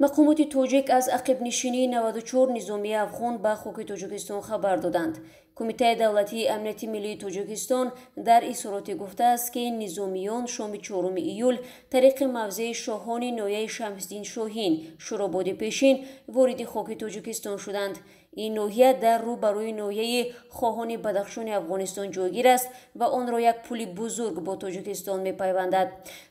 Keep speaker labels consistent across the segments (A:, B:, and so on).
A: Мақомоти тоҷик аз ақибнишинии 94 низомии афғон ба хоки Тоҷикистон хабар доданд. Кумитаи давлатии амнияти миллии Тоҷикистон дар изҳороте гуфтааст, ки низомиён шоми 4 июл тариқи мавзеи Шоҳони ноҳияи Шамсиддин Шоҳин, Шӯрободи пешин, вориди хоки Тоҷикистон шуданд. Ин ноҳия дар рӯ барои ноҳияи Хоҳони Бадахшони Афғонистон ҷойгир аст ва онро як пули бузург бо Тоҷикистон мепайвандад.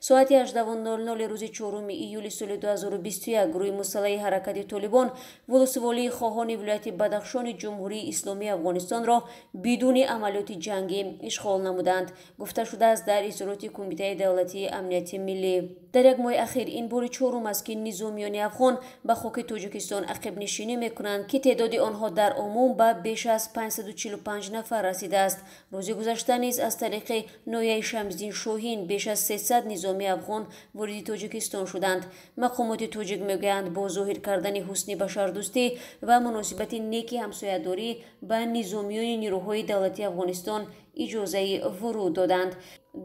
A: Соати 18:00 рӯзи 4 июли соли 2021 гурӯҳи мусаллаҳи ҳаракати Толибон вулусволии Хоҳони вилояти Бадахшони Ҷумҳурии Исломии Афғонистонро бидуни амалиёти ҷангӣ ишғол намуданд, гуфта шудааст дар изҳороти Кумитаи давлатии амнияти миллӣ. Дар як моҳи ахир ин бори чорум аст, ки низомиёни афғон ба хоки Тоҷикистон ақибнишинӣ мекунанд, ки теъдоди онҳо дар умум ба беш аз 545 нафар расидааст. Рӯзи гузашта низ аз тариқи ноҳияи Шамсиддин Шоҳин беш аз 300 низомии афғон вориди Тоҷикистон шуданд. Мақомоти тоҷик мегӯянд, бо зоҳир кардани ҳусни башардӯстӣ ва муносибати неки ҳамсоядорӣ ба низомиёни нерӯҳои давлатии Афғонистон иҷозаи вуруд доданд.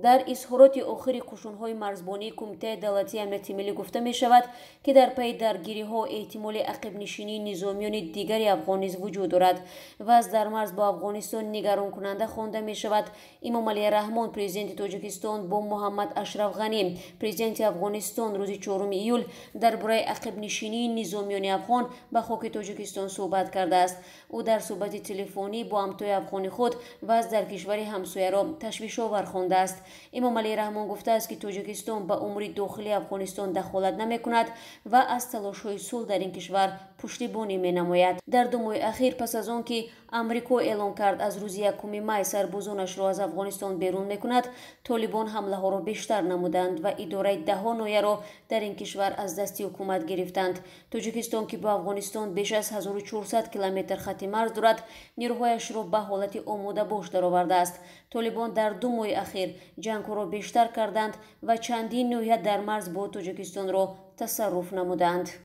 A: Дар изҳороти охири қушунҳои марзбонии Кумитаи давлатии амнияти миллӣ гуфта мешавад, ки дар пайи даргириҳо эҳтимоли ақибнишинии низомиёни дигари афғон низ вуҷуд дорад. Вазъ дар марз бо Афғонистон нигаронкунанда хонда мешавад. Имомалӣ Раҳмон, президенти Тоҷикистон, бо Муҳаммад Ашраф Ғанӣ, президенти Афғонистон, рӯзи 4 июл дар бораи ақибнишинии низомиёни афғон ба хоки Тоҷикистон суҳбат кардааст. Ӯ дар суҳбати телефонӣ бо ҳамтои афғони худ вазъ дар кишвари ҳамсояро ташвишовар хондааст. Имомалӣ Раҳмон гуфтааст, ки Тоҷикистон ба умури дохилии Афғонистон дахолат намекунад ва аз талошҳои сулҳ дар ин кишвар пуштибонӣ менамояд. Дар 2 моҳи ахир пас аз он ки Амрико эълон кард, аз рӯзи 1 май сарбозонашро аз Афғонистон берун мекунад, Толибон ҳамлаҳоро бештар намуданд ва идораи даҳҳо ноҳияро дар ин кишвар аз дасти ҳукумат гирифтанд. Тоҷикистон, ки бо Афғонистон беш аз 1400 километр хатти марз дорад, нерӯҳояшро ба ҳолати омодабош даровардааст. Толибон дар 2 моҳи ахир ҷангҳоро бештар карданд ва чандин ноҳия дар марз бо Тоҷикистонро тасарруф намуданд.